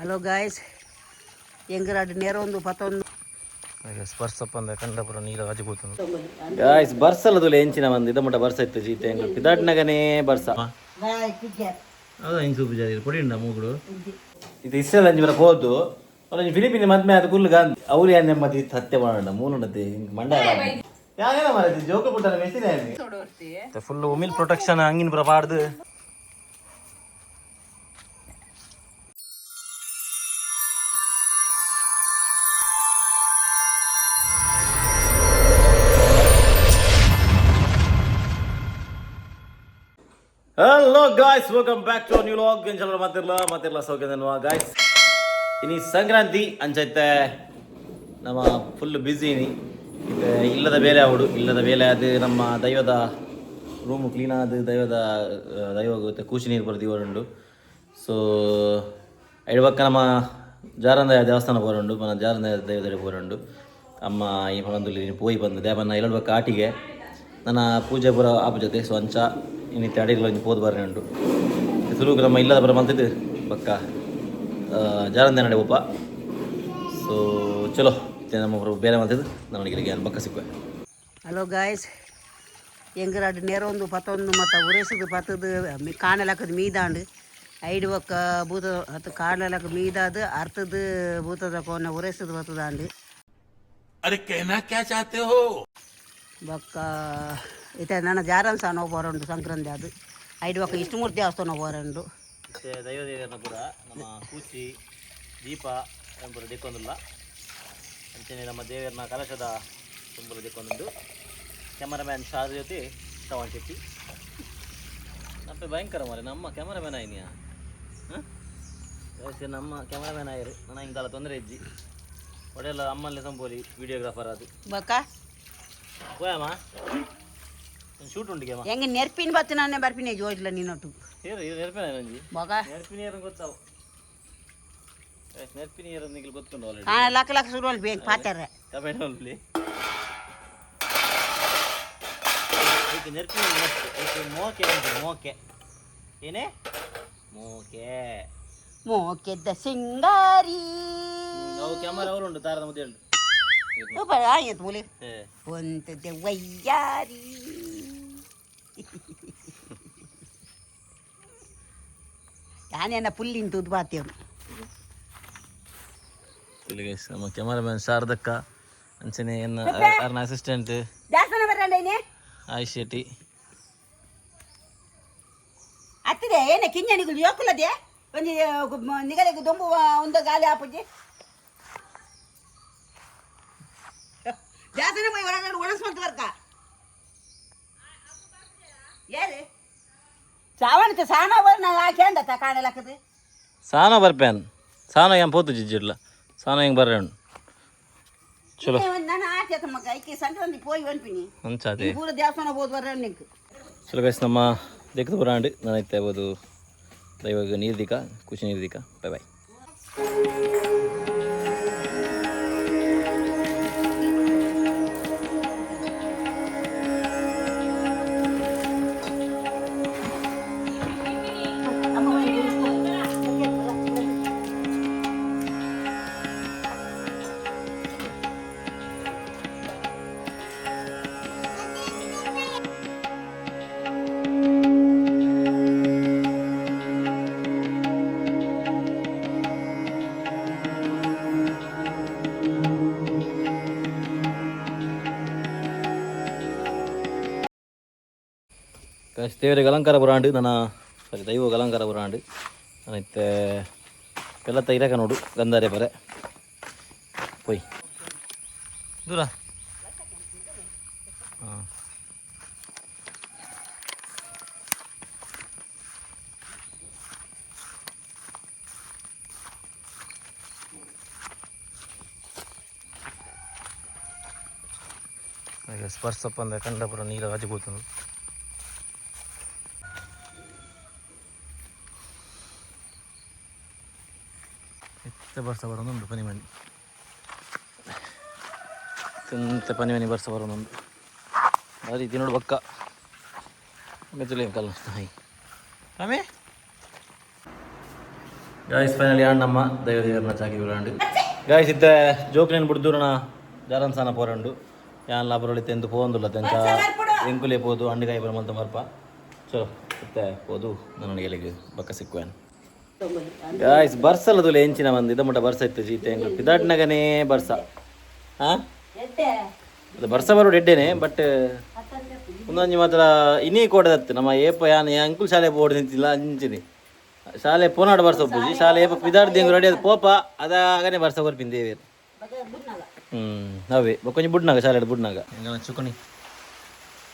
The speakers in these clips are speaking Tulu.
Hello guys, ಎಂಗರಾಡ್ ನೇರೊಂದು ಪತ್ತೊಂದು. ಸ್ಪರ್ಶಪ್ಪ ಕಂಡಪುರ ನೀರು ಆಜಿ ಕೂತು ಗಾಯ್ಸ್. ಬರ್ಸಲ್ಲ ತುಲೆ ಎಂಚಿನ ಬಂದು ಇದ ಮುಟ್ಟ ಬರ್ಸ ಇತ್ತು ಜೀತೆ ಎಂಗ್ಲು ಪಿದಾಟ್ನಗನೇ ಬರ್ಸ. ಹೌದಾ? ಇಂಚು ಪೂಜಾರಿ ಪೊಡಿ ಉಂಡ ಮೂಗುಡು. ಇದು ಇಸ್ರೇಲ್ ಅಂಜಿ ಬರ ಪೋದು ಅವ್ರು ಫಿಲಿಪಿನ ಮದ್ಮೆ ಅದು ಕುಲ್ಲು ಗಾಂಧಿ ಅವ್ರು ಯಾನ್ ನೆಮ್ಮದಿ ಹತ್ಯೆ ಮಾಡೋಣ ಮೂಲುಂಡತೆ ಮಂಡ ಯಾಗೇನ ಮಾರೈತಿ ಜೋಕ ಪುಟ್ಟನ ಮೆಸಿನ ಫುಲ್ ಉಮಿಲ್ ಪ್ರೊಟೆಕ್ಷನ್ ಹಂಗಿನ ಪುರ ಪಾಡ್ದು. Hello guys, welcome back to new vlog. ಎಂಚಲ ಮಾತಿರ್ಲ ಮಾತಿರ್ಲ ಸೌಖ್ಯದನ್ವಾ ಗಾಯ್ಸ್. ಇನಿ ಸಂಕ್ರಾಂತಿ ಅಂಚೈತೆ, ನಮ್ಮ ಫುಲ್ ಬ್ಯುಸಿ ಇನಿ. ಇತ್ತೆ ಇಲ್ಲದ ಬೇಲೆ ಆವಡು, ಇಲ್ಲದ ಬೇಲೆ ಅದು ನಮ್ಮ ದೈವದ ರೂಮು ಕ್ಲೀನ್ ಆದ ದೈವದ ದೈವ ಕೂಚಿ ನೀರು ಬರೆದು ಉಂಡು. ಸೊ ಐಡ್ಬಕ್ಕ ನಮ್ಮ ಜಾರಂದಾಯ ದೇವಸ್ಥಾನ ಪೋರುಂಡು, ಮನ ಜಾರಂದಾಯ ದೈವದ ಪೋರುಂಡು. ಅಮ್ಮ ಈ ಪಣಂದುಲಿ ಪೋಯಿ ಬಂದು ದೇವನ ಎರಡ್ಬಕ್ಕ ಆಟಿಗೆ ನನ್ನ ಪೂಜೆ ಪೂರ ಆಪ ಜೊತೆ. ಸೊ ಅಂಚ ಇನ್ನಿತ್ತೆ ಅಡಿಗಳು ಒಂಜಿ ಪೋದು ಬರ್ರೆ ಉಂಡು. ಸುರುಕು ನಮ್ಮ ಇಲ್ಲದ ಬರ ಮಲ್ತಿದ್ದು ಬಕ್ಕ ಜಾರಂದೆ ನಡೆ ಒಪ್ಪ. ಸೊ ಚಲೋ, ಇತ್ತೆ ನಮ್ಮ ಒಬ್ರು ಬೇರೆ ಮಲ್ತಿದ್ದು ನನಗೆ ಬಕ್ಕ ಸಿಕ್ಕುವೆ. ಹಲೋ ಗಾಯ್ಸ್, ಎಂಗರಾಡ್ ನೇರೊಂದು ಪತ್ತೊಂದು ಮತ್ತ ಉರೆಸುದು ಪತ್ತದು ಕಾಣಲಕ್ಕದ ಮೀದಾಂಡು. ಐಡು ಒಕ್ಕ ಭೂತ ಹತ್ತು ಕಾಣಲಕ್ಕ ಮೀದಾದು ಅರ್ಥದ ಭೂತದ ಕೋನ ಉರೆಸುದು ಪತ್ತದಾಂಡು. अरे कहना क्या चाहते हो? ಬೊಕ್ಕ ಇತ್ತೆ ನನ್ನ ಜಾರನ್ ಸಾನ ಪೋರಂಡು ಸಂಕ್ರಾಂತಿ ಅದು. ಐಡು ಒಕ್ಕ ಇಷ್ಟಮೂರ್ತಿ ದೇವಸ್ಥಾನ ಪೋರಂಡು. ಇತ್ತೆ ದೈವ ದೇವರನ್ನ ಪೂರ ನಮ್ಮ ಕೂಚಿ ದೀಪ ಪೂರ ದಿಕ್ಕೊಂದಿಲ್ಲ. ಅಂಚನೆ ನಮ್ಮ ದೇವರನ್ನ ಕಲಶದ ತುಂಬಲು ದಿಕ್ಕೊಂದುಂಡು. ಕ್ಯಾಮರಾಮ್ಯಾನ್ ಶಾರ್ ಜೊತೆ ಚವಾಣ್ ಶೆಟ್ಟಿ ನಪ್ಪೆ ಭಯಂಕರ ಮಾರೆ. ನಮ್ಮ ಕ್ಯಾಮರಾಮ್ಯಾನ್ ಆಯ್ನಿಯಾ? ಹಾಂ, ನಮ್ಮ ಕ್ಯಾಮರಾಮ್ಯಾನ್ ಆಯರು. ನನ್ನ ಹಿಂಗಾಲ ತೊಂದರೆ ಇಜ್ಜಿ ಒಡೆಲ್ಲ ಅಮ್ಮಲ್ಲೇ ಸಂಪೋಲಿ ವಿಡಿಯೋಗ್ರಾಫರ್ ಅದು. ಬೊಕ್ಕ ಹೋಯಮ್ಮ, ಶೂಟ್ ಉಂಟು ಗೇಮ. ಹೆಂಗೆ ನೆರ್ಪಿನ ಬತ್ತು ನಾನೇ ಬರ್ಪಿನಿ ಜೋಜ್ಲ ನೀನೊಟ್ಟು. ಏರು ಇದು ನೆರ್ಪಿನ ನಂಜಿ. ಬೊಕ್ಕ ನೆರ್ಪಿನ ಏರು ಗೊತ್ತಾವು, ನೆರ್ಪಿನ ಏರು ನಿಂಗೆ ಗೊತ್ತುಂಟು ಆಲ್ರೆಡಿ. ಕಾಣ ಲಕ್ಕ ಲಕ್ಕ ಶುರು ಬೇಗ ಪಾತಾರೆ. ಕಮೆಂಟ್ ಅಲ್ಲಿ ಈಗ ನೆರ್ಪಿನ ಮಸ್ತ್ ಮೋಕೆ ಉಂಟು. ಮೋಕೆ ಏನೇ ಮೋಕೆ. ಮೋಕೆದ್ದ ಸಿಂಗಾರಿ. ಅವು ಕ್ಯಾಮರಾ ಅವರು ಉಂಟು ತಾರದ ಮುದ್ದೆ ಉಂಟು. ಆಯ್ತು ಮೂಲೆ ಒಂತದೆ ವಯ್ಯಾರಿ. ಯಾನೇನ ಪುಲ್ಲಿನ ತೂದು ಬಾತೇವ್ರು. ನಮ್ಮ ಕ್ಯಾಮರಾಮ್ಯಾನ್ ಶಾರದಕ್ಕ ಅಂಚನೆ ಎನ್ನ ಅರ್ನ ಅಸಿಸ್ಟೆಂಟ್ ದೇವಸ್ಥಾನ ಬರಂಡೇನೆ. ಆಯುಷ್ ಶೆಟ್ಟಿ. ಅತ್ತಿದೆ ಏನ ಕಿಂಜನಿಗಳು ಯೋಕುಲದೆ ಒಂಜಿ ನಿಗಲಿಗೆ ದೊಂಬು ಒಂದು ಗಾಲಿ ಆಪುಜಿ. ದೇವಸ್ಥಾನ ಹೋಗಿ ಹೊರಗಡೆ ಒಣಸ್ಕೊಂತ ಬರ್ಕ ಯಾರು ಸಾವಣಕ್ಕೆ ಸಾಣ ಬರ್ ನಾ ಹಾಕ್ಯಂಡ ಕಾಣಲಾಕದು. ಸಾನ ಬರ್ಪೇನ್ ಸಾನ ಏನ್ ಪೋತು ಜಿಜ್ಜಿಡ್ಲ ಸಾನ ಹೆಂಗೆ ಬರ್ರೆ ಉಂಡು ಚಲೋ. ನಾನು ಆಚೆ ಮಗ ಐಕೆ ಸಂಕ್ರಾಂತಿ ಪೋಯಿ ಒನ್ಪಿನಿ. ಅಂಚಾದೆ. ಪೂರ ದೇವಸ್ಥಾನ ಹೋದ್ ಬರ್ರೆ ನಿಂಕ್. ಚಲೋ ಗೈಸ್, ನಮ್ಮ ದೆಕ್ಕದ ಬರಾಂಡ್ ನಾನು ಇತ್ತೆ ದೈವಾಗ ನೀರು ದಿಕ್ಕ ಖುಷಿ ನೀರು ದಿಕ್ಕ. Boy boy. ದೇವರಿಗೆ ಅಲಂಕಾರ ಬರಾಂಡು ನನ್ನ ಸಾರಿ ದೈವಗೆ ಅಲಂಕಾರ ಬರಾಂಡು. ನಾನು ಇತ್ತೆ ಪೆಲ್ಲತ್ತ ಇರಕ ನೋಡು ಗಂಧಾರೆ ಬರೆ ಪೋಯ್ ದೂರ ಹಾಂ. ಸ್ಪರ್ಶಪ್ಪ ಅಂದ ಕಂಡಪುರ ನೀರು ಆಜಿ ಕೂತು. ಇತ್ತೆ ಬರ್ಸ ಬರೋದುಂಟು ಪನಿ ಮನಿ ತಿಂತೆ ಪನಿ ಮನಿ ಬರ್ಸ ಬರೋದುಂಟು. ಆ ರೀತಿ ನೋಡು ಬಕ್ಕ ಮೆಚ್ಚಲಿ ಕಲ್ಲ ಹಾಯ್ ಆಮೇ. ಗಾಯ್ಸ್, ಫೈನಲಿ ಆಂಡ್ ನಮ್ಮ ದೈವ ದೇವರನ್ನ ಚಾಕಿ ಬಿಡಾಂಡು ಗಾಯ್ಸ್. ಇತ್ತೆ ಜೋಕ್ಲೇನ್ ಬುಡ್ದೂರಣ ಜಾರನ್ ಸಾನ ಪೋರಂಡು. ಯಾನ್ ಲಾಬರೊಳಿ ತೆಂದು ಪೋಂದುಲ್ಲ ತೆಂಚ ಎಂಕುಲೆ ಪೋದು ಅಂಡಿಕಾಯಿ ಬರ ಮಲ್ತ ಮರ್ಪ. ಚಲೋ, ಇತ್ತೆ ಪೋದು ನನ್ನ ಗೆಲೆಗೆ ಬಕ್ಕ ಸಿಕ್ಕುವೇನು. ಗಾಯ್ಸ್, ಬರ್ಸಲ್ಲ ತುಲೆ ಎಂಚಿನ ಬಂದು ಇದ ಮುಟ್ಟ ಬರ್ಸ ಇತ್ತು ಜೀತೆ ಎಂಕು ಪಿದಾಟ್ನಾಗನೇ ಬರ್ಸ. ಹಾ, ಅದು ಬರ್ಸ ಬರೋಡು ಎಡ್ಡೇನೆ, ಬಟ್ ಒಂದೊಂಜಿ ಮಾತ್ರ ಇನ್ನೀ ಕೋಡದತ್ತು ನಮ್ಮ ಏಪ ಯಾನ್ ಅಂಕುಲ್ ಶಾಲೆ ಬೋರ್ಡ್ ನಿಂತಿಲ್ಲ ಅಂಚಿನಿ. ಶಾಲೆ ಪೋನಾಡು ಬರ್ಸ ಪೂಜಿ ಶಾಲೆ ಏಪ ಪಿದಾಡ್ದು ಹೆಂಗ್ ರೆಡಿ ಅದು ಪೋಪ ಅದಾಗನೇ ಬರ್ಸ ಕೊರ್ಪಿನ ದೇವೇರು. ಅವೇ ಬೊಕ್ಕೊಂಜಿ ಬುಡ್ನಾಗ ಶಾಲೆ ಬುಡ್ನಾಗ ಎಂಗನ ಚುಕಣಿ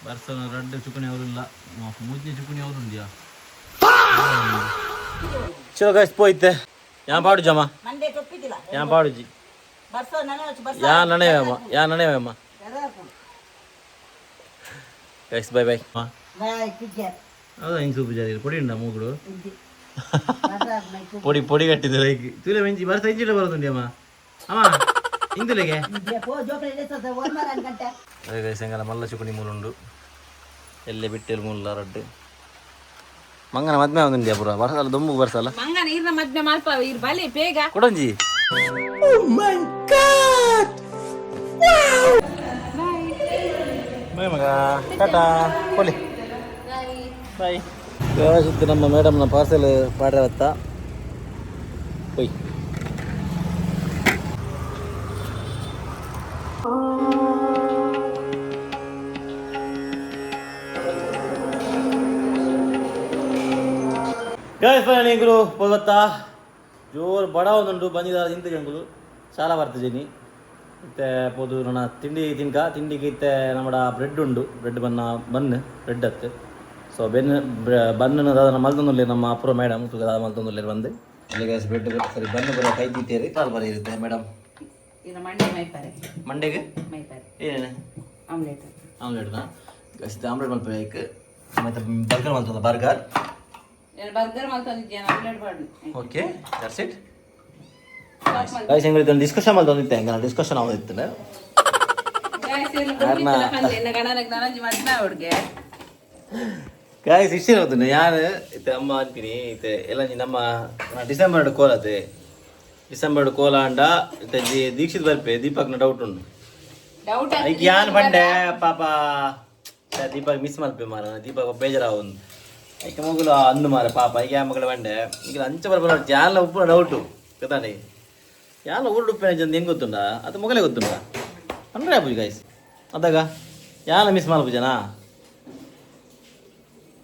ಬರ್ಸ ರಡ್ಡು ಚುಕಣಿ ಅವರಿಲ್ಲ, ಮೂಜನೇ ಚುಕಣಿ ಅವರು ಉಂಡಿಯಾ. ಚಲೋ ಗಾಯ್ಸ್, ಪೋಯ್ತೆ ಯಾನ್ ಪಾಡು ಜಮ. ಮಂಡೆ ತೊಪ್ಪಿದಿಲ್ಲ. ಯಾನ್ ಪಾಡುಜಿ. ಬರ್ಸೋ ನನೆ ಬರ್ಸ. ಯಾ ನಣೆಯಮ್ಮ, ಯಾ ನಣೆಯಮ್ಮ. Guys, bye bye. ಹೌದಾ? ಹಿಂಗೆ ಸೂಪು ಜಾರಿ ಪೊಡಿ ಉಂಡ ಮೂಗುಡು ಪೊಡಿ ಪೊಡಿ ಕಟ್ಟಿದ್ದು ಲೈಕ್ ತೂಲೆ ಮೆಂಚಿ ಬರ್ಸ ಇಂಚಿಡ ಬರೋದುಂಡಿ ಅಮ್ಮ ಅಮ್ಮ ಇಂದುಲೆಗೆ. ಅದೇ ಗೈಸ್, ಎಂಗಲ ಮಲ್ಲ ಚುಕುನಿ ಮೂಲುಂಡು ಎಲ್ಲೆ ಬಿಟ್ಟೆಲ್ ಮೂಲ ರಡ್ಡು ಮಂಗನ ಮದ್ಮೆ ಒಂದುಂಡಿ ಪೂರ ಬರ್ಸಲ್ಲ ದೊಂಬು ಬರ್ಸಲ್ಲ. ಮಂಗನ ಇರ್ನ ಮದ್ಮೆ ಮಲ್ಪ ಇರ್ ಬಲಿ ಬೇಗ. ಕೊಡಂಜಿ ಬಾಯ್ ಮಗ, ಟಾಟಾ ಕೊಲಿ, ಬಾಯ್. ವ್ಯವಸ್ಥಿತ ನಮ್ಮ ಮೇಡಮ್ನ ಪಾರ್ಸೆಲ್ ಪಾಡ್ರೆ ಬತ್ತ ಪೊಯ್. ಗಾಯ್ಸ್, ಎಂಕುಲು ಪೋವತ್ತಾ ಜೋರು ಬಡ ಒಂದುಂಡು ಬಂದಿದ ಇಂತ ಎಂಕುಲು ಶಾಲ ಬರ್ತಿದ್ದೀನಿ. ಇತ್ತೆ ಪೋದು ನನ್ನ ತಿಂಡಿ ತಿನ್ಕ. ತಿಂಡಿಗೆ ಇತ್ತೆ ನಮ್ಮಡ ಬ್ರೆಡ್ ಉಂಡು, ಬ್ರೆಡ್ ಬನ್ನ ಬನ್ ಬ್ರೆಡ್ ಅತ್ತು. ಸೊ ಬೆನ್ ಬನ್ನ ದಾದ ಮಲ್ತೊಂದುಲ್ಲೇರು ನಮ್ಮ ಅಪೂರ್ವ ಮೇಡಮ್ ತೂಕ ದಾದ ಮಲ್ತೊಂದುಲ್ಲೇರು ಬಂದು ಅಲ್ಲಿ. ಗೈಸ್, ಬ್ರೆಡ್ ಸರಿ ಬನ್ನು ಬರೋ ಕೈ ತೀತೇರಿ ಕಾಲ್ ಬರ ಇರುತ್ತೆ ಮೇಡಮ್. ಇನ್ನ ಮಂಡೆ ಮೈಪಾರೆ. ಮಂಡೆಗೆ? ಮೈಪಾರೆ. ಏನೇನು? ಆಮ್ಲೆಟ್. ಆಮ್ಲೆಟ್ನಾ? ಗೈಸ್, ಆಮ್ಲೆಟ್ ಮಲ್ಪಬೇಕು ಮತ್ತು ಬರ್ಗರ್ ಮಲ್ತೊಂದು ಬರ್ಗರ್. ನಾನು ಬರ್ಗರ್ ಮಲ್ತೊಂದಿದ್ದೇನೆ, ಆಮ್ಲೆಟ್ ಬಾಡು. Okay, that's it guys. ಎಂಗಳಿಗೆ ಒಂದು ಡಿಸ್ಕಷನ್ ಮಲ್ತೊಂದಿತ್ತೆ, ಹೆಂಗ ಡಿಸ್ಕಷನ್ ಆಗೋದಿತ್ತು. ಗಣನಕ್ಕೆ ನಾನಂಜಿ ಮದ್ಮೆ ಹುಡ್ಗೆ. ಗಾಯ್ಸ್, ಇಷ್ಟ ಗೊತ್ತುಂಡು ಯಾರು ಇತ್ತೆ ಅಮ್ಮ ಅಂತೀನಿ ಇತ್ತೆ ಎಲ್ಲ ನಮ್ಮ ಡಿಸೆಂಬರ್ ಕೋಲತೆ ಡಿಸೆಂಬರ್ ಕೋಲ ಅಂಡ ಇತ್ತೆ ದೀಕ್ಷಿತ್ ಬರ್ಪೆ ದೀಪಕ್ನ ಡೌಟ್ ಉಂಡು. ಡೌಟ್. ಐಕ್ ಯಾನ್ ಪಂಡೆ ಪಾಪ ಛೆ, ದೀಪಕ್ ಮಿಸ್ ಮಲ್ಪೆ ಮಾರ, ದೀಪಕ್ ಬೇಜಾರಾವೊಂದು. ಐಕ್ ಮಗುಲು ಅಂದು ಮಾರ ಪಾಪ. ಐಕ್ ಯಾ ಮಗಳ ಪಂಡೆ ಈಗ ಅಂಚ ಬರ್ಪನ ಜಾಲ ಉಪ್ಪುನ ಡೌಟು ಗೊತ್ತಾಂಡೆ. ಯಾಲ ಊರು ಉಪ್ಪೇನ ಜಂದು ಹೆಂಗ್ ಗೊತ್ತುಂಡ ಅದು ಮೊಗಲೇ ಗೊತ್ತುಂಡ ಅಂದ್ರೆ ಆಪುಜಿ ಗಾಯ್ಸ್. ಅದಾಗ ಯಾಲ ಮಿಸ್ ಮಲ್ಪುಜನಾ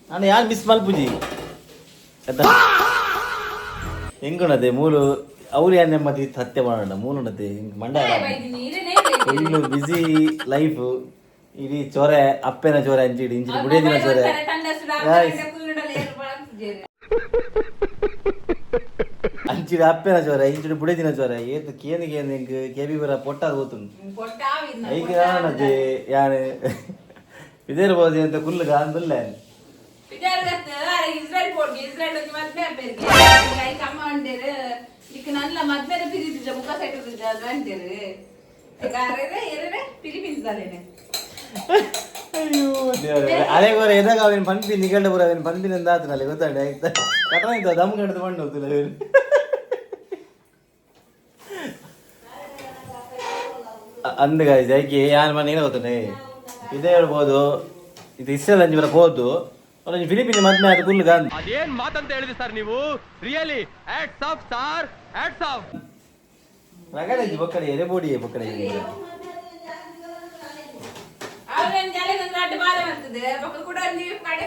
ನಾನು ಯಾರು ಮಿಸ್ ಮಲ್ಪುಜಿ ಗೊತ್ತಾ ಹೆಂಗುಣತೆ ಮೂಲು ಅವ್ರು ಯಾರು ನೆಮ್ಮದಿ ಹತ್ಯೆ ಮಾಡೋಣ ಮೂಲುಣತೆ ಹಿಂಗ್ ಮಂಡ ಫುಲ್ ಬ್ಯುಸಿ ಲೈಫ್. ಇಡೀ ಚೊರೆ ಅಪ್ಪೆನ ಚೊರೆ ಅಂಚಿಡಿ ಇಂಚಿಡಿ ಬುಡೇದಿನ ಚೊರೆ. Guys. ಅಂಚಿಡಿ ಅಪ್ಪೆನ ಚೊರೆ ಇಂಚಿಡಿ ಬುಡೇದಿನ ಚೊರೆ ಏತ್ ಕೇನು ಕೇನು ಹಿಂಗ್ ಕೆಬಿ ಬರ ಪೊಟ್ಟಾದ ಗೊತ್ತುಂಡು. ಐಕ್ ಯಾನದೆ ಯಾನು ಇದೇರ್ಬೋದು ಅಂತ ಕುಲ್ಲುಗ ಅಂದುಲ್ಲ. ಇಸ್ರೇಲ್ ಪೋಡ್ಗೆ ಇಸ್ರೇಲ್ ಒಂಜಿ ಮದ್ಮೆ ಆಪೆರ್ಗೆ ಐಕ್ ಅಮ್ಮ ಅಂಡೇರು ಇಕ್ ನಲ್ಲ ಮದ್ಮೆದ ಪಿರಿದಿಜ ಮುಖ ಸೈಟ್ ಅದು ಅಂಡೇರು ಎರೆ ಫಿಲಿಪೀನ್ಸ್ ದಾಲೇನೆ. ಅಯ್ಯೋ ದೇವ್ರೇ. ಅದೇ ಗೋರೆ ಎದಾಗ ಅವೇನು ಪನ್ಪಿ ನಿಗಂಡ ಪೂರ ಅವೇನು ಪನ್ಪಿನ ಆತನಲ್ಲಿ ಗೊತ್ತಾಂಡೆ ಆಯ್ತಾ ಕಟನ ಇದ್ದ ದಮ್ ಕಟ್ಟದ ಮಣ್ಣು ಹೋಗ್ತಿಲ್ಲ ಅವೇನು. ಅಂದ್ ಗಾಯ್ಸ್, ಐಕೆ ಯಾನ್ ಮನೆ ಏನೋ ಗೊತ್ತುಂಡೆ ಇದೇ ಹೇಳ್ಬೋದು ಇದು ಇಸ್ರೇಲ್ ಅಂಜಿ ಬರ ಹೋದ್ದು ಅವ್ರು ಫಿಲಿಪಿನ್ ಮದ್ಮೆ ಅದು ಕುಲ್ಲು ಗಾಂಧಿ. ಅದೇನ್ ಮಾತಂತ ಹೇಳಿದ್ರಿ ಸರ್ ನೀವು? Really hats off sir, hats off. ರಗಡೆ ಬೊಕ್ಕಡೆ ಎರೆ ಬೋಡಿ ಬೊಕ್ಕಡೆ. ಅವ್ರೇನ್ ಜಲೆಗೆ ಒಂದು ಅಡ್ಡ ಬಾಲೆ ಬರ್ತದೆ ಬೊಕ್ಕ ಕೂಡ ನೀವು ಕಡೆ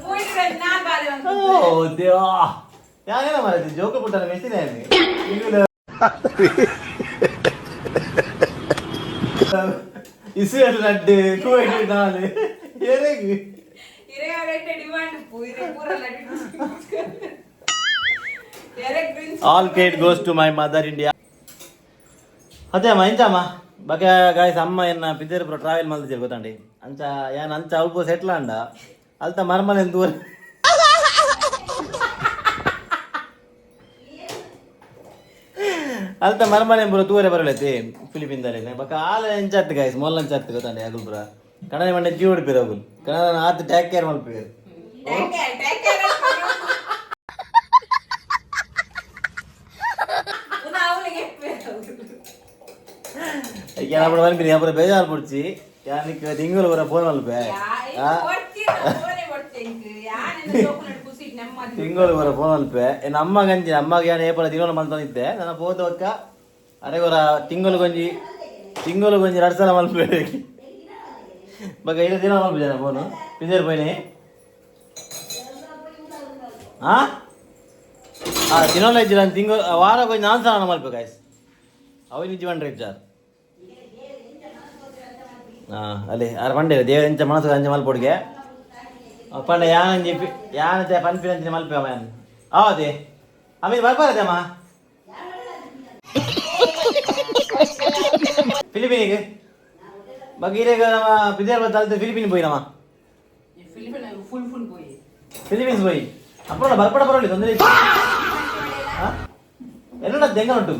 ಪೋಯಿಟ್ರೆ ನಾನ್ ಬಾಲೆ ಬಂತದೆ. ಓ ದೇವಾ, ಯಾನೇನ ಮಾರಾಯ ಜೋಕ ಪುಟ್ಟನ ಮೆಷಿನ್ ಇಸ್ರೇಲ್ ನಡ್ಡು ಕುವೈಟ್ ನಾಲ್ ಏನೇಗೆ. ಇರೇ ಅವರೈತೆ ಡಿಮಾಂಡ್ ಉಪ್ಪು ಇರೇ ಪೂರ ಲಡ್ಡು ಎರೆ green. All credit goes to my mother India. ಅದೇ ಅಮ್ಮ ಎಂಚಮ್ಮ ಬಕ ಗಾಯ್ಸ್, ಅಮ್ಮ ಎನ್ನ ಪಿದ್ದೇರು ಪೂರ ಟ್ರಾವೆಲ್ ಮಲ್ದಿದ್ದೀರಿ ಗೊತ್ತಂಡಿ. ಅಂಚ ಯಾನ್ ಅಂಚ ಅಲ್ಪ ಸೆಟ್ಲ್ ಅಂಡ ಅಲ್ತ ಮರ್ಮಲೆ ದೂರ ಅಲ್ತ ಮರ್ಮಲೆ ಪೂರ ತೂರೆ ಬರಲೈತಿ ಫಿಲಿಪಿನ್ದಲ್ಲಿ ಬಕ ಆಲ ಎಂಚಾತ್ ಗಾಯ್ಸ್ ಮೊಲ್ಲ ಅಂಚಾತ್ ಗೊತ್ತಂಡಿ. ಅಗುಲ್ ಪೂರ ಕಣನೆ ಮಂಡೆ ಜೀವ ಹೊಡಿಪೇರು ಅಗುಲ್ ಕಣ ಆತ್ ಟ್ಯಾಕ್ ಕೇರ್ ಮಲ್ಪೇರು. Take care, take care. ಯಾನ ಪನ್ಪಿನಿ ಅಪುರ ಬೇಜಾರು ಪುಡ್ಚಿ ಯಾನಿಕ್ ತಿಂಗಳು ಬರ ಫೋನ್ ಮಲ್ಪೆ. ತಿಂಗಳು ಬರ ಫೋನ್ ಮಲ್ಪೆ. ಎನ್ನ ಅಮ್ಮ ಗಂಜಿ ಅಮ್ಮಗೆ ಯಾನ್ ಏಪಲ ತಿಂಗಳು ಮಲ್ತೊಂದಿತ್ತೆ ನನ್ನ ಪೋದು ಅಕ್ಕ ಅರೆಗೊರ ತಿಂಗಳು ಗೊಂಜಿ ತಿಂಗಳು ಗೊಂಜಿ ರಡ್ ಸಲ ಮಲ್ಪೆ. ಬೊಕ ಇಲ್ಲ ದಿನ ಮಲ್ಪು ಜನ ಫೋನು ಪಿಜರ್ ಪೋಯಿನಿ. ಆ ಆ ದಿನೋಲ ಇಜ್ಜಿಲ್ಲ, ತಿಂಗಳು ವಾರ ಕೊಂಚ ನಾಲ್ ಸಲ ಮಲ್ಪೆ ಗಾಯ್ಸ್. ಅವು ನಿಜ ಬಂಡ್ರೆ ಇಜ್ಜಾರ್. ಅಲ್ಲಿ ಆರು ಪಂಡೆ ದೇವ ಎಂಚ ಮನಸ್ಸು ಅಂಚ ಮಲ್ಪೊಡ್ಗೆ ಪಂಡ ಯಾನಂಜಿ ಯಾನತೆ ಪನ್ಪಿನಂಚಿನ ಮಲ್ಪೆ ಅಮ್ಮ ಯಾನ್ ಅವದೆ ಆಮೇಲೆ ಬರ್ಪಾರದೆ ಅಮ್ಮ ಫಿಲಿಪೀನಿಗೆ ಬಗ್ಗೀರೆಗ್ ನಮ್ಮ ಪಿದೇರ್ ಬತ್ತಲ್ತೆ ಫಿಲಿಪೀನ್ ಪೋಯಿ ನಮ್ಮ. ಫುಲ್ ಫುಲ್ ಪೋಯಿ. ಫಿಲಿಪೀನ್ಸ್ ಪೋಯಿ ಅಪ್ಪಡ ಬರ್ಪಡ ಪರವಳಿ ತೊಂದರೆ എന്നോട് ദೆಂಗ ಉಂಟು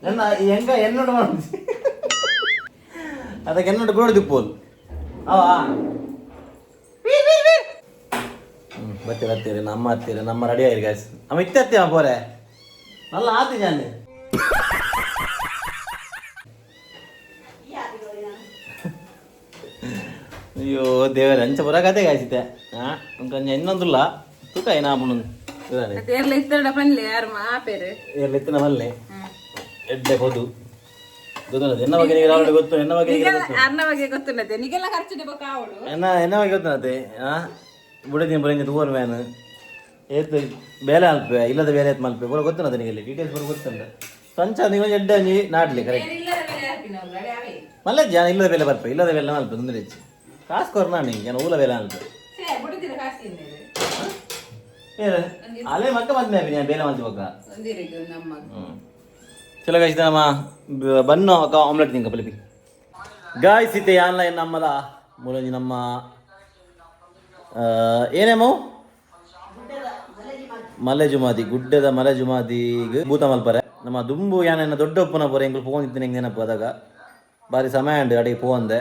ನನ್ನ ಎಂಗ എന്നോട് ಅದಕ್ಕೆ എന്നോട് ಕೂಡ ದಿಪ್ಪೋಲ್ ಅವ. ಬತ್ತೀರ ಹತ್ತೀರಿ ನಮ್ಮ ಹತ್ತೀರಿ ನಮ್ಮ ರೆಡಿ ಆಯಿರಿ ಗಾಯ್ಸ್. ಅಮ್ಮ ಇತ್ತೆ ಹತ್ತೀವ ಪೋರೆ ನಲ್ಲ ಆತಿ ಜಾನೆ. ಅಯ್ಯೋ ದೇವರೇ, ಅಂಚ ಪೂರ ಕತೆ ಗಾಯ್ಸಿತ್ತೆ. ಹಾ ಇಂಕೊಂಚ ಇನ್ನೊಂದುಲ್ಲ ತೂಕ ಏನಾಪುಂಡು. ಏರ್ಲ ಇತ್ತಡ ಪನ್ಲೆ ಯಾರು ಮಾಪೇರು. ಏರ್ಲ ಇತ್ತಿನ ಮಲ್ಲೆ ಎಡ್ಡೆ ಹೋದು ಗೊತ್ತುಂಟು ಎನ್ನ ಬಗ್ಗೆ ನಿಮಗೆ ಆಲ್ರೆಡಿ ಗೊತ್ತು ಎನ್ನ ಬಗ್ಗೆ ನಿಮಗೆ ಗೊತ್ತು. ಅರ್ನ ಬಗ್ಗೆ ಗೊತ್ತುಂಟದೆ ನಿಗೆಲ್ಲ ಖರ್ಚು ಕಾವಡು. ಎನ್ನ ಎನ್ನ ಬಗ್ಗೆ ಗೊತ್ತುಂಟೆ. ಆ ಬುಡದಿನ ಬರಂಜ ತೂವರ್ ಮ್ಯಾನ್ ಏತ್ ಬೇಲೆ ಅಲ್ಪೆ ಇಲ್ಲದ ಬೇಲೆ ಏತ್ ಮಲ್ಪೆ ಪೂರ ಗೊತ್ತುಂಟು ನಿಮಗೆ ಡೀಟೇಲ್ಸ್ ಪೂರ ಗೊತ್ತುಂಟು. ಸಂಚ ನೀವು ಎಡ್ಡೆ ಒಂಜಿ ನಾಡ್ಲಿ ಕರೆಕ್ಟ್. ಇಲ್ಲದ ಬೇಲೆ ಹಾಪಿನವ್ರು ಅವೇ. ಮಲ್ಲೆ ಜಾನ ಇಲ್ಲದ ಬೇಲೆ ಬರ್ಪೆ ಇಲ್ಲದ ಬೇಲೆ ಮಲ್ಪೆ ತೊಂದರೆ ಹೆಚ್ಚು ಕಾಸು ಕೊರ್ ನಾನು ಹಿಂಗೆ ಊಲ ಬೇಲೆ ಅಲ್ಪೆ. ಸೇ ಬುಡದಿನ ಕಾಸು ತಿಂದೇರು. ಏನು ಅಲ್ಲೇ ಮಕ್ಕ ಮದ್ಮೆ ಆಪಿ ನಾನು ಬೇಲೆ ಮಲ್ತಿ ಬೊಕ್ಕ. ಒಂದಿರಿಗೆ ನಮ್ಮ. ಚಲೋ ಗಾಯ್ಸ್, ನಮ್ಮ ಬನ್ನು ಆಮ್ಲೆಟ್ ತಿಂಕ ಪಲಿಪಿ ಗಾಯ್ಸ್. ಇತ್ತೆ ಯಾನ್ಲ ನಮ್ಮದ ಮೂಲಂಜಿ ನಮ್ಮ ಏನೇಮೋ ಮಲೆ ಜುಮಾದಿ ಗುಡ್ಡದ ಮಲೆ ಜುಮಾದಿಗ್ ಭೂತ ಮಲ್ಪರೆ ನಮ್ಮ ದುಂಬು ಯಾನೆನ್ನ ದೊಡ್ಡ ಉಪ್ಪುನ ಪೋರೆ ಎಂಕುಲು ಪೋಂದಿತ್ತು ಎಂಕ್ ನೆನಪು. ಅದಾಗ ಬಾರಿ ಸಮಯ ಉಂಡು ಅಡಿಗೆ ಪೋಂದೆ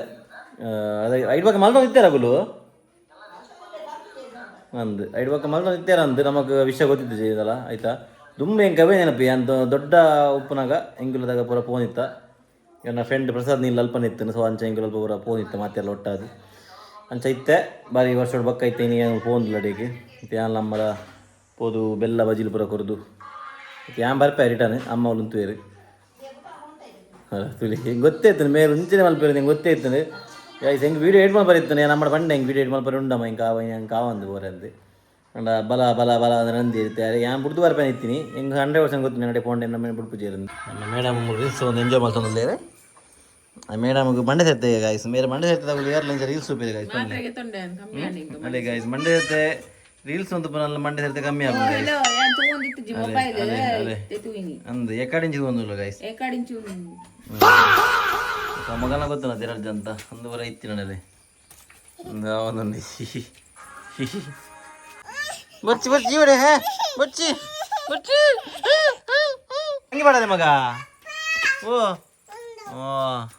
ಅದೇ ಐಡ್ ಬೊಕ ಮಲ್ತೊಂದು ಇತ್ತೇರ ಅಗುಲು ಅಂದ್ ಐಡ್ ಬೊಕ ಮಲ್ತೊಂದು ಇತ್ತೇರ ಅಂದ್ ನಮಕ್ ವಿಷಯ ಗೊತ್ತಿತ್ತು ಇದಲ್ಲ ಆಯ್ತಾ. ದುಂಬು ಎಂಕ್ ಅವೇ ನೆನಪು ಅಂತ ದೊಡ್ಡ ಉಪ್ಪುನಾಗ ಎಂಕುಲದಾಗ ಪೂರ ಪೋನಿತ್ತ ನನ್ನ ಫ್ರೆಂಡ್ ಪ್ರಸಾದ್ ನೀಲ್ ಅಲ್ಪನ ಇತ್ತು. ಸೊ ಅಂಚ ಎಂಕುಲು ಅಲ್ಪ ಪೂರ ಪೋನಿತ್ತ ಮಾತೆಲ್ಲ ಒಟ್ಟಾದು ಅಂಚ ಇತ್ತೆ ಬಾರಿ ವರ್ಷ ಬೊಕ್ಕ ಇತ್ತೆ ಇನಿ ಪೋಂದಿಲ್ಲ ಅಡಿಗೆ. ಇತ್ತೆ ಯಾನ್ ನಮ್ಮದ ಪೋದು ಬೆಲ್ಲ ಬಜಿಲ್ ಪೂರ ಕೊರ್ದು ಇತ್ತೆ ಯಾನ್ ಬರ್ಪೆ ರಿಟರ್ನ್ ಅಮ್ಮ ಉಂತುವೇರು ತುಲಿ ಗೊತ್ತೇ ಇತ್ತು ಮೇಲ್ ಮುಂಚೆನೆ ಮಲ್ಪೇರು ನಿಂಗೆ ಗೊತ್ತೇ ಇತ್ತು ಗೈಸ್. ಹೆಂಗೆ ವೀಡಿಯೋ ಎಡಿಟ್ ಮಲ್ಪರೆ ಇತ್ತು ನಮ್ಮ ಪಂಡೆ ಹೆಂಗೆ ವೀಡಿಯೋ ಎಡಿಟ್ ಮಲ್ಪರೆ ಉಂಡಮ್ಮ ಹಿಂಗೆ ಕಾವ ಹೆಂಗೆ ಕಾವಂದು ಬೋರಂದು ಅಂಡ ಬಲ ಬಲ ಬಲ ಅಂದ್ರೆ ನಂದಿ ಇರುತ್ತೆ ಯಾನ್ ಬುಡ್ದು ಬರ್ಪೇನೆ ಇತ್ತೀನಿ ಹೆಂಗೆ 100% ಗೊತ್ತು ನಡೆ ಪೋಂಡೆ ನಮ್ಮ ಬುಡ್ಪು ചേರುಂದು. ನಮ್ಮ ಮೇಡಮ್ ರೀಲ್ಸ್ ಒಂದು ಎಂಜಾಯ್ ಮಾಡ್ತೊಂದುಲ್ಲೇರೆ. ಆ ಮೇಡಮ್ ಮಂಡೆ ಸೇರ್ತೆ ಗಾಯ್ಸ್. ಮೇರೆ ಮಂಡೆ ಸೇರ್ತದೆ ಏರ್ಲೈನ್ಸ್ ರೀಲ್ಸ್ ಸೂಪಿದೆ ಗಾಯ್ಸ್. ಅದೇ ಗಾಯ್ಸ್, ಮಂಡೆ ಸೇರ್ತೆ ರೀಲ್ಸ್ ಒಂದು ಪುನಲ್ಲ ಮಂಡೆ ಸೇರ್ತೆ ಕಮ್ಮಿ ಆಗುದು ಗಾಯ್ಸ್. ಯಾನ್ ತಗೊಂಡಿತ್ತು ಮೊಬೈಲ್. ಅದೇ ಅದೇ ಅಂದು ಎಕಾಡಿಂಚಿ ಒಂದುಲ್ಲ ಗಾಯ್ಸ್. ಏಕಾಡಿಂಚು. ಮಗನ ಗೊತ್ತು ನಾ ತಿರಡ್ಜ ಅಂತ ಒಂದು ವರ ಇತ್ತಿ ನಡಲೆ ಅವನೊಂದು ಬಚ್ಚಿ ಬಚ್ಚಿ ಇವಡೆ ಹೇ ಬಚ್ಚಿ ಬಚ್ಚಿ ಹಂಗೆ ಬೇಡಲೆ ಮಗ. ಓ ಓ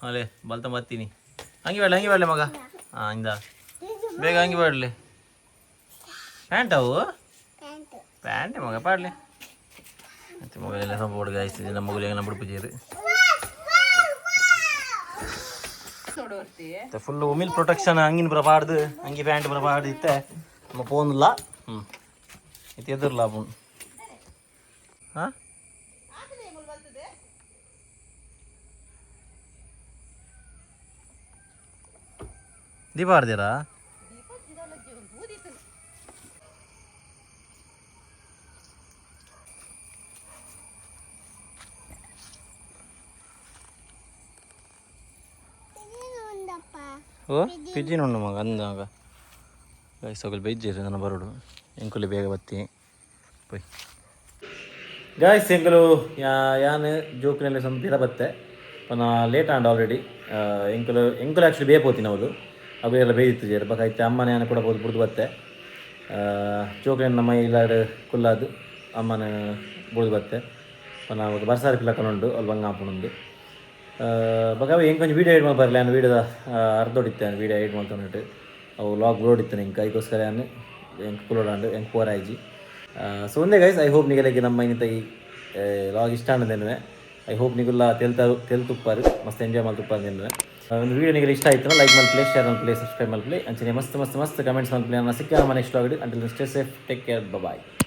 ಅಲೆ ಬಲ್ತ ಬತ್ತೀನಿ ಹಂಗೆ ಬೇಡ ಹಂಗೆ ಬೇಡಲೆ ಮಗ. ಹಾಂ ಇಂದ ಬೇಗ ಹಂಗೆ ಬೇಡಲಿ ಪ್ಯಾಂಟ್ ಅವು ಪ್ಯಾಂಟ್ ಮಗ ಪಾಡ್ಲಿ ಮತ್ತೆ ಮೊಬೈಲ್ ಎಲ್ಲ ಸ್ವಲ್ಪ ಹುಡುಗ ಆಯ್ತು ನಮ್ಮ ಮಗುಲಿಗೆ ನಮ್ಮ ಬಿಡ್ಪುಜೇರು ಫುಲ್ ಉಮಿಲ್ ಪ್ರೊಟೆಕ್ಷನ್ ಅಂಗಿನ ಪೂರ ಪಾಡ್ದು ಅಂಗಿ ಪ್ಯಾಂಟ್ ಪೂರ ಪಾಡ್ದು ಇತ್ತೆ ನಮ್ಮ ಫೋನ್ಲ ಹ್ಞೂ ಇತ್ತೆ ಎದುರ್ಲ ಫೋನ್. ಹಾಂ ದೀಪ ಆಡ್ತೀರಾ? ಓ ಪಿಜ್ಜಿನ ಉಂಡು ಮಗ ಅಂದಾಗ ಗೈಸ್ ಅಗಲ್ ಬೈಜೇರು ನನ್ನ ಬರೋಡು ಎಂಕುಲಿ ಬೇಗ ಬತ್ತಿ ಪೊಯ್ ಗಾಯ್ಸ್. ಎಂಕುಲು ಯಾನ್ ಜೋಕಿನಲ್ಲಿ ಸ್ವಲ್ಪ ಪಿರ ಬತ್ತೆ ಪನ ಲೇಟ್ ಆಂಡ್ ಆಲ್ರೆಡಿ. ಎಂಕುಲು ಎಂಕುಲು ಆ್ಯಕ್ಚುಲಿ ಬೇ ಪೋತಿನ ಅವಳು ಅವು ಎಲ್ಲ ಬೇಯಿತ್ತು ಜೇರು ಬಕ ಇತ್ತೆ ಅಮ್ಮನ ಯಾನ ಕೂಡ ಪೋದು ಬುಡ್ದು ಬತ್ತೆ. ಜೋಕ್ಲೆನ್ ನಮ್ಮ ಇಲ್ಲಾಡ್ ಕುಲ್ಲಾದು ಅಮ್ಮನ ಬುಡ್ದು ಬತ್ತೆ ಪನ ಬರ್ಸಾರಿ ಪಿಲಕನುಂಡು ಅಲ್ಲಿ ಬಂಗ ಆಪುಂಡು. ಬೊಕ ಅವು ಎಂಕ್ ಒಂಜಿ ವೀಡಿಯೋ ಎಡಿಟ್ ಮಲ್ಪರಲೆ ಯಾನ್ ವೀಡಿಯೋದ ಅರ್ಧೊಡಿತ್ತೆ ವೀಡಿಯೋ ಎಡಿಟ್ ಮಲ್ತೊಂದಿಟ್ಟು ಅವು ಲಾಗ್ ಬೋರ್ಡ್ ಎಂಕ್ ಐಕೋಸ್ಕರ ಯಾನ್ ಎಂಕ್ ಕುಲೋಡಾಂಡ್ ಎಂಕ್ ಪೋರಾಯ್ಜಿ. ಸೊ ಒಂದೇ ಗೈಸ್, I hope ನಿಗಲೆಗೆ ನಮ್ಮ ಇನ್ನಿತ ಈ ಲಾಗ್ ಇಷ್ಟ ಆಂಡ್. I hope ನಿಗುಲ್ಲ ತೆಲ್ತ ತೆಲ್ತುಪ್ಪಾರು, ಮಸ್ತ್ ಎಂಜಾಯ್ ಮಲ್ತುಪ್ಪಾರು. ನಿನ್ನ ಒಂದು ವೀಡಿಯೋ ನಿಮಗೆ ಇಷ್ಟ ಆಯ್ತು, ಲೈಕ್ ಮಲ್ಪಲೆ, ಶೇರ್ ಮಲ್ಪಲೆ, ಸಬ್ಸ್ಕ್ರೈಬ್ ಮಲ್ಪಲೆ. ಅಂಚನೆ ಮಸ್ತ್ ಮಸ್ತ್ ಮಸ್ತ್ ಕಮೆಂಟ್ಸ್ ಮಲ್ಪಲೆ. ನನ್ನ ಸಿಕ್ಕ ನಮ್ಮ next vlog. Until, stay safe, take care, bye.